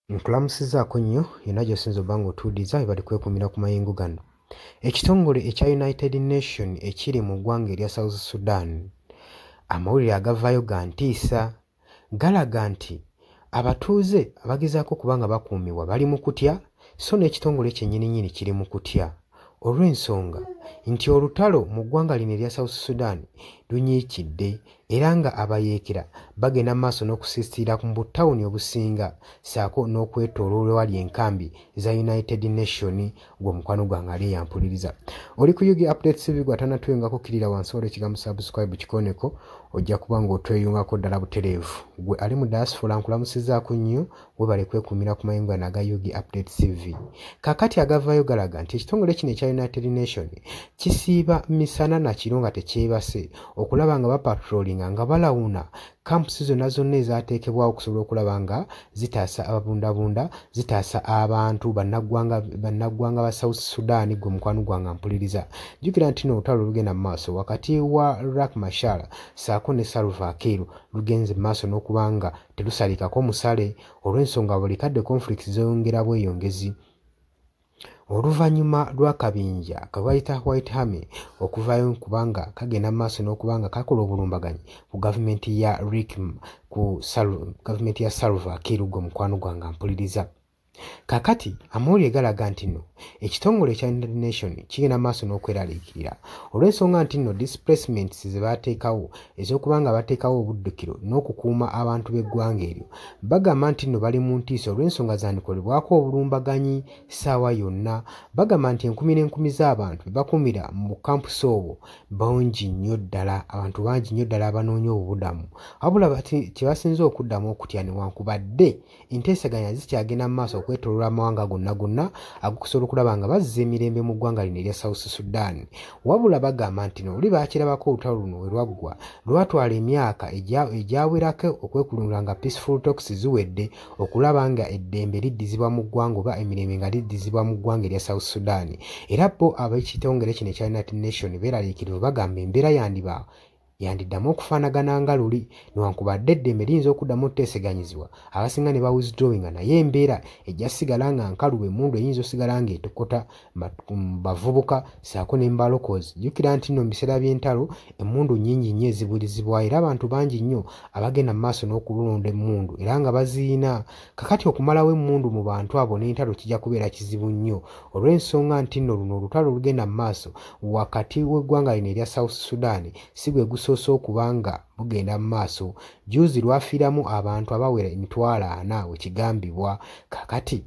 Nkulamusizzaako nnyo yonna gy'osinza obba ng'otuwuliriza, webale kwekuumira ku mayengo gano. Ekitongole ekya United Nation ekiri mu ggwanga erya South Sudan, amawulire agavaayo ga ntiisa, galaga nti abatuuze abagezaako okuba nga bakuumibwa bali mu kutya, so n'ekitongole kyennyininyini kiri mu kutya olw'ensonga nti olutalo mu ggwanga lino erya South Sudan lunyiikidde era nga abayeekera bagenda mu maaso n'okusiisira mu butawuni obusinga ssaako n'okwetooloola ewali enkambi za United Nation. Gwe omukwano gwange ali eyampuliriza, oli ku UG Update TV, gwe atanatweyungako, kkirira wansi waliwo ekigambo "subscribe", kikoneko, ojja kuba ng'otweyungako ddala butereevu. Gwe ali mu diaspora, nkulamusizzaako nnyo, webale kwekuumira ku mayengo gano aga UG Update TV. Kaakati agavaayo galaga nti ekitongole kino ekya United Nation kisiiba misana na kiro nga tekyebase okulaba nga bapatrollinga, nga balawuna camps zonna zonna ezateekebwawo okusobola okulaba nga zitaasa ababundabunda, zitaasa abantu bannaggwanga ba South Sudan. Gwe mukwano gwange mpuliriza, jjukira nti no olutalo olugenda mu maaso wakati wa Riek Machar ssaako ne Salva Kiir lugenze mu maaso n'okuba nga terusalikako musale, olw'ensonga buli kadde conflicts zeeyongera bweyongezi oluvannyuma lw'akabinja ke bayita White Army okuvaayo kubanga kagenda mu maaso n'okuba nga kakola obulumbaganyi ku gavumenti ya Riek, ku gavumenti ya Salva Kiir. Gwe mukwano gwange mpuliriza, kaakati amawulire galaga nti nno ekitongole ekya United Nation kigenda mu maaso n'okweraliikirira olw'ensonga nti nno displacements ze baateekawo ez'okuba nga bateekawo obuddukiro n'okukuuma abantu b'eggwanga eryo, bagamba nti nno bali mu ntiisa olw'ensonga zandikolebwako obulumbaganyi ssaawa yonna. Bagamba nti enkumi n'enkumi z'abantu be bakuumira mu camps obwo bangi nnyo ddala, abantu bangi nnyo ddala abanoonya obubudamu. Wabula kye basinze okuddamu okutya, newankubadde enteeseganya zikyagenda mu maaso okwetooloola amawanga gonna gonna agokusobola okulaba nga bazza emirembe mu ggwanga lino erya South Sudan, wabula bagamba nti no oli baakirabako olutalo luno we lwaggwa lwatwala emyaka egyawerako okwekulungula nga peaceful talks ziwedde okulaba nga eddembe liddizibwa mu ggwanga oba emirembe nga liddizibwa mu ggwanga erya South Sudan. Era bo ab'ekitongole kino ekya United Nation beeraliikirivu, bagamba embeera yandiba yandiddamu okufaanagana nga luli, newankubadde eddembe liyinza okuddamu okuteeseganyizibwa, abasinga ne bawithdrawinga, naye embeera ejja sigala nga nkalubo, emmundu eyinza osigala ng'etokota mu bavubuka ssaako ne mu balokozi. Jjukira nti nno mu biseera by'entalo emmundu nnyingi nnyo ezibulizibwayo, era abantu bangi nnyo abagenda mu maaso n'okulonda emmundu era nga baziyina. Kakati okumalawo emmundu mu bantu abo n'entalo kijja kubeera kizibu nnyo, olw'ensonga nti nno luno olutalo olugenda mu maaso wakati w'eggwanga lino erya South Sudan si gwe gusoose okuba nga bugenda mu maaso. Juzi lwafiiramu abantu abawera 400,000 wekigambibwa. Kakati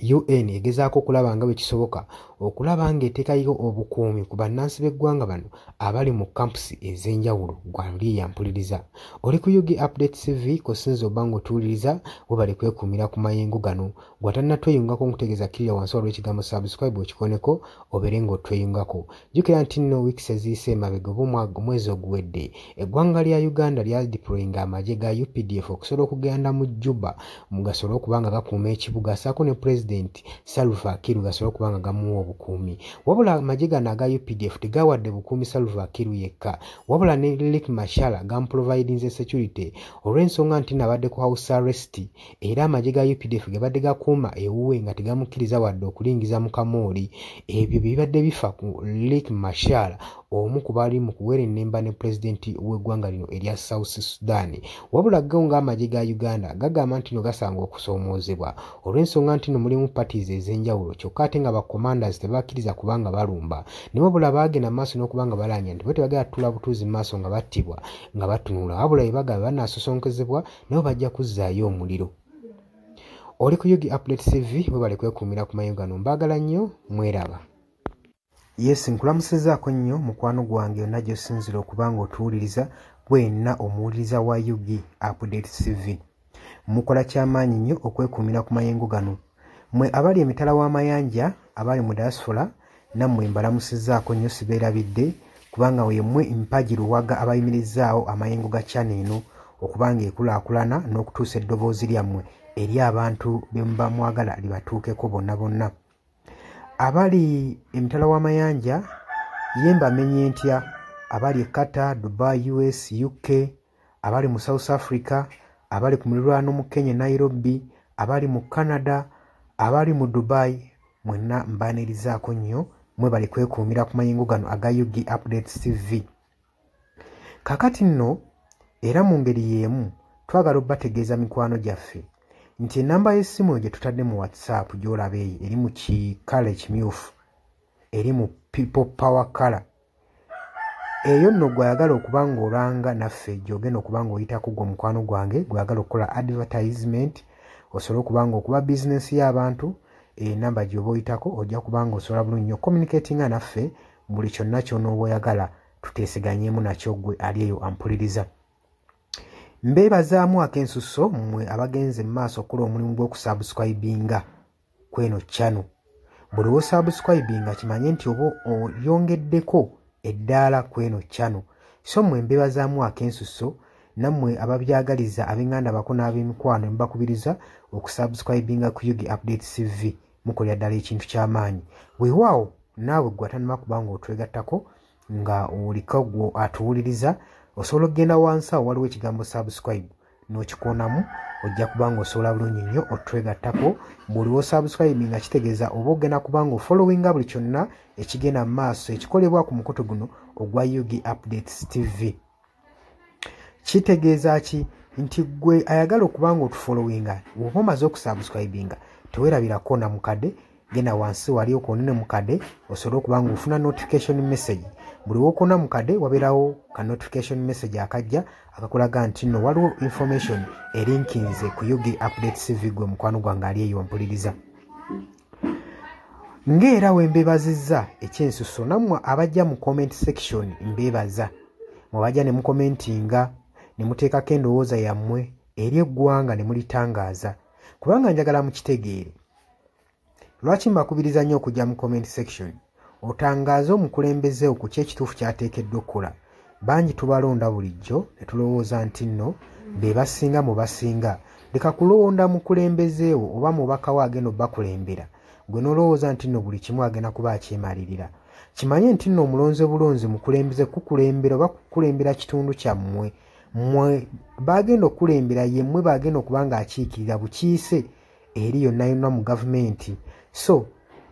UN egezaako okulaba nga bwe kisoboka okulaba ng'eteekayo obukuumi ku bannansi b'eggwanga bano abali mu camps ez'enjawulo. Gwali yampuliriza, oli ku UG Update TV kosinza obba ng'otuwuliriza, webale kwekuumira ku mayengo gano. Gw'atannatweyungako, nkutegeeza kkirira wansi waliwo ekigambo "subscribe", okikoneko obeere ng'otweyungako. Jjukira nti nno weeks eziyise emabega oba omwezi oguwedde, eggwanga lya Uganda lyadeployinga amagye ga UPDF okusobola okugenda mu Juba gasobole okuba nga gakuuma ekibuga ssaako ne Pulezidenti Salva Kiir, gasobole okuba nga gamuwa obukuumi. Wabula amagye gano aga UPDF tegawadde bukuumi Salva Kiir yekka, wabula ne Riek Machar gamuprovidinze security, olw'ensonga nti nabadde ku house arrest, era amagye ga UPDF gebadde gakuuma ewuwe nga tegamukkiriza wadde okulingiza mu kamooli. Ebyo bibadde bifa ku Riek Machar, omu ku bali mu kuwerennemba ne pulezidenti w'eggwanga lino erya South Sudan. Wabula go ng'amagye ga Uganda gagamba nti no gasanga okusoomoozebwa olw'ensonga nti no mulimu parties ez'enjawulo, kyokka ate nga bacommanders tebakkiriza kubanga balumba ne wabula baagenda mu maaso n'okuba nga balanya nti bo tebagala tutuula butuuzi mu maaso nga battibwa nga batunula, wabula bye bagamba banaasosonkезebwa nabo bajja kuzzaayo omuliro. Oli ku UG Update TV, webale kwekuumira ku mayengo gano, mbaagala nnyo, mweraba. Yes, nkulamusizzaako nnyo mukwano gwange yonna gy'osinzira okuba nga otuwuliriza, gwenna omuwuliriza wa UG Update TV. Mukola kyamaanyi nnyo okwekuumira ku mayengo gano. Mwe abali emitala w'amayanja, abali mu diaspora, nammwe mbalamusizzaako nnyo, sibeerabidde, kubanga yemmwe mpagi luwaga abayimirizaawo amayengo ga channel eno okuba nga ekulaakulana n'okutuusa eddoboozi lyammwe eri abantu be muba mwagala libatuukeko bonna bonna. Abali emitala w'amayanja ye mbamenye ntya? Abali e Qatar, Dubai, US, UK, abali mu South Africa, abali ku mulirwano mu Kenya, Nairobi, abali mu Canada, abali mu Dubai, mwenna mbaanirizaako nnyo, mwebale kwekuumira ku mayingo gano aga UG Updates TV. Kaakati nno era mu ngeri y'emu twagala obbategeeza mikwano gyaffe nti ennamba y'essimu gye tutadde mu WhatsApp gy'olaba eyo eri mu kikala ekimyufu, eri mu People Power Color. Eyo nno gw'ayagala okuba ng'olanga naffe gy'ogenda okuba ng'oyitako gwe mukwano gwange gw'ayagala okukola advertisement osobole okuba ng'okuba bizinensi y'abantu, enamba gy'oba oyitako ojja kuba ng'osobola bulungi nnyo communicatinga naffe buli kyonna ky'onooba oyagala tuteeseganyeemu nakyo gwe ali eyo ampuliriza. Mbeebazaamu ak'ensusso mmwe abagenze mu maaso okukola omulimu gw'okusubscribinga kw'eno channel. Buli w'osubscribinga kimanye nti oba oyongeddeko eddaala kw'eno channel. So mmwe mbeebazaamu ak'ensusso nammwe ababyagaliza ab'enganda bako n'ab'emikwano ne mbakubiriza okusubscribinga ku UG Updates TV, mukolera ddala ekintu ky'amaanyi. Weewaawo naawe gwe atannaba kuba ng'otwegattako nga oliko gwe atuwuliriza, osobola okugenda wansi awo waliwo ekigambo subscribe n'okikoonamu, ojja kuba ng'osobola bulungi nnyo otwegattako. Buli w'osubscribinga kitegeeza oba ogenda kuba ng'ofollowinga buli kyonna ekigenda mu maaso ekikolebwa ku mukutu guno ogwa UG Updates TV. Kitegeeza ki nti gwe ayagala okuba ng'otufollowinga bw'oba omaze okusubscribinga teweerabira koona mukadde, genda wansi wali okoone mukadde osobole okuba ng'ofuna notification message. Buli w'okoona mukadde wabeerawo ka notification message akajja akakulaga nti nno waliwo information erinkinze ku UG Updates TV gwe mukwano gwange ali eyo mpuliriza. Ng'era we mbeebazizza ekyensusso nammwe abajja mu comment section mbeebaza, mwebajja ne mukomentinga ne muteekako endowooza yammwe eri eggwanga ne mulitangaaza, kubanga njagala mukitegeere. Lwaki mbakubiriza nnyo okujja mu comment section otangaaze omukulembeze ku ki ekituufu ky'ateekeddwa okukola. Bangi tubalonda bulijjo ne tulowooza nti nno be basinga mu basinga. Leka kulonda mukulembeze wo oba mubaka wo agenda obbakulembera, gwe n'olowooza nti nno buli kimu agenda kuba akyemalirira. Kimanye nti nno omulonze bulonzi mukulembeze kukulembera oba kukulembera kitundu kyammwe. Mmwe bagenda okukulembera ye mmwe bagenda okuba ng'akiikirira bukiise eri yonna yonna mu gavumenti. So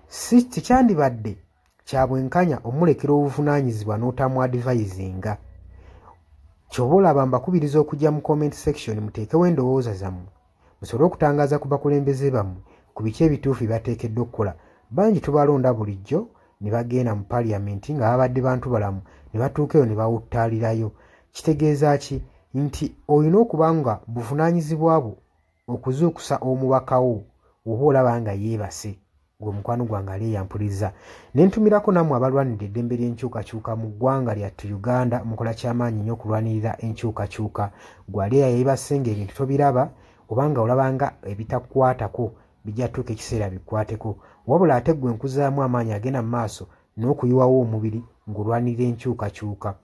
si tekyandibadde kya bwenkanya omulekera obuvunaanyizibwa n'otamu-advisinga. Ky'oba olaba mbakubiriza okujja mu comment section muteekewo endowooza zammwe musobole okutangaaza ku bakulembeze bammwe ku biki ebituufu bye bateekeddwa okukola. Bangi tubalonda bulijjo ne bagenda mu parliament nga babadde bantu balamu ne batuuka eyo ne bawuttaalirayo. Kitegeeza ki nti olina okuba nga buvunaanyizibwa bwo okuzuukusa omubaka wo oba olaba nga yeebase, gwe mukwano gwange ali eyampuliriza. Ne ntumirako nammwe abalwanirira eddembe ly'enkyukakyuka mu ggwanga lyattu Uganda, mukola kyamaanyi nnyo okulwanirira enkyukakyuka. Gwe ali eyeebase ng'ebintu tobiraba oba nga olaba nga ebitakukwatako bijja tuuka ekiseera bikwateko. Wabula ate gwe nkuzaamu amaanyi agenda mu maaso n'okuyiwawo omubiri ng'olwanirira enkyukakyuka.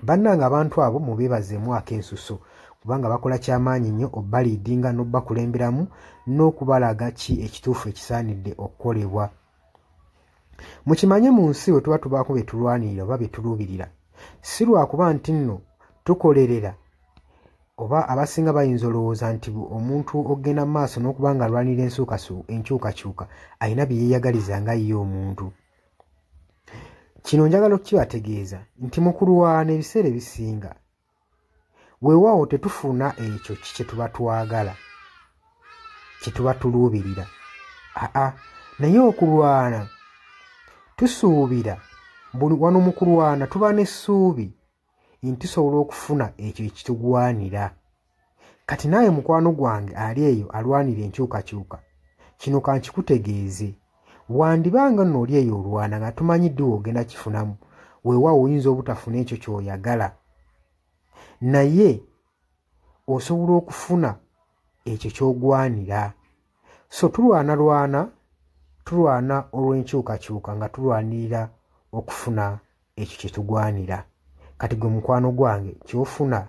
Bannange abantu abo mubeebazeemu ak'ensusso kubanga bakola kyamaanyi nnyo obbaliidinga n'obbakulemberamu n'okubalaga ki ekituufu ekisaanidde okukolebwa. Mukimanye mu nsi we tuba tubaako bye tulwanirira oba bye tuluubirira, si lwakuba nti nno tukolerera oba abasinga bayinza olowooza nti omuntu ogenda mu maaso n'okuba ng'alwanirira enkyukakyuka alina bye yeeyagaliza nga ye omuntu. Kino njagala okukibategeeza nti mu kulwana ebiseera ebisinga weewaawo tetufuna ekyo kye tuba twagala, kye tuba tuluubirira. Aa, naye okulwana tusuubira, wano mu kulwana tuba n'essuubi nti tusobola okufuna ekyo ekitugwanira. Kati naawe mukwano gwange ali eyo alwanira enkyukakyuka, kino kankikutegeeze, wandibanga nno oli eyo olwana nga tumanyi ddi w'ogenda kifunamu, weewaawo oyinza obutafuna ekyo ky'oyagala, naye osobola okufuna ekyo ky'ogwanira. So tulwana tulwana olw'enkyukakyuka nga tulwanirira okufuna ekyo kye tugwanira. Kati gwe mukwano gwange ky'ofuna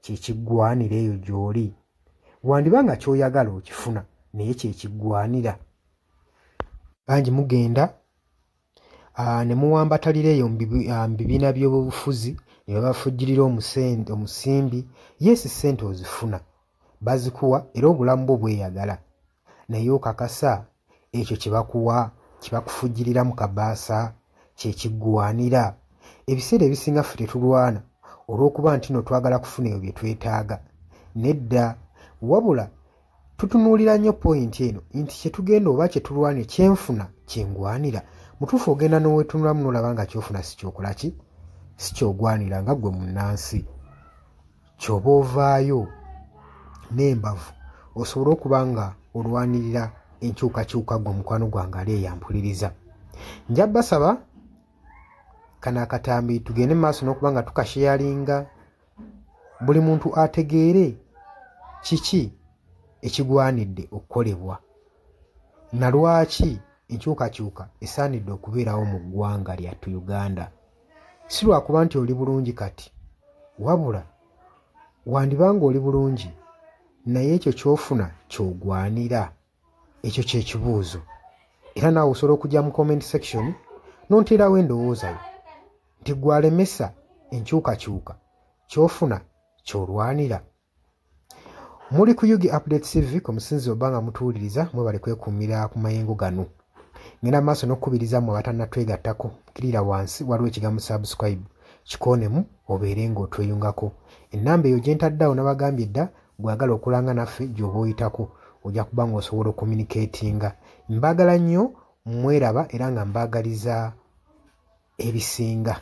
kye kiggwanira eyo gy'oli, wandiba nga ky'oyagala okifuna naye kye kiggwanira. Bangi mugenda ne muwambatalira eyo mu bibiina by'obufuzi ne babafujjirira omusimbi. Yes, ssente ozifuna, Bazikuwa era obulamu bwo bweyagala, naye okakasa ekyo kye bakuwa, kye bakufujjirira mu kabaasa, kye kiggwanira? Ebiseera ebisinga ffe tetulwana olw'okuba nti no twagala kufuna ebyo bye twetaaga. Nedda, wabula tutunuulira nnyo poyinti eno nti kye tugenda oba kye tulwanira, kyenfuna kyengwanira. Mutuufu ogenda n'oweetunulamu n'olaba nga ky'ofuna si kyokola ki, si ky'ogwanira nga ggwe munnansi. Ky'oba ovaayo n'embavu osobole okuba nga olwanirira enkyukakyuka ggwe mukwano gwange ali eyampuliriza. Nja basaba kano akatambi tugende mu maaso n'okuba nga tukasheyalinga, buli muntu ategeere kiki ekigwanidde okukolebwa na lwaki enkyukakyuka esaanidde okubeerawo mu ggwanga lyattu Uganda. Si lwakuba nti oli bulungi kati, wabula wandiba ng'oli bulungi naye ekyo ky'ofuna ky'ogwanira. Ekyo kye kibuuzo. Era naawe osobola okujja mu comment section n'onteerawo endowooza yo nti ggwe alemesa enkyukakyuka, ky'ofuna ky'olwanira. Muli ku UG Update TV ku musinzi oba nga mutuwuliriza, mwebale kwekuumira ku mayengo gano. Ngenda maaso n'okukubiriza mmwe abatannatwegattako, kkirira wansi waliwo ekigambo subscribe, kikoonemu obeere ng'otweyungako. Ennamba eyo gye ntadde awo nabagambye dda, gw'ayagala okulanga naffe gy'oba oyitako ojja kuba ng'osobola okucommunicatinga. Mbaagala nnyo, mweraba era nga mbaagaliza ebisinga.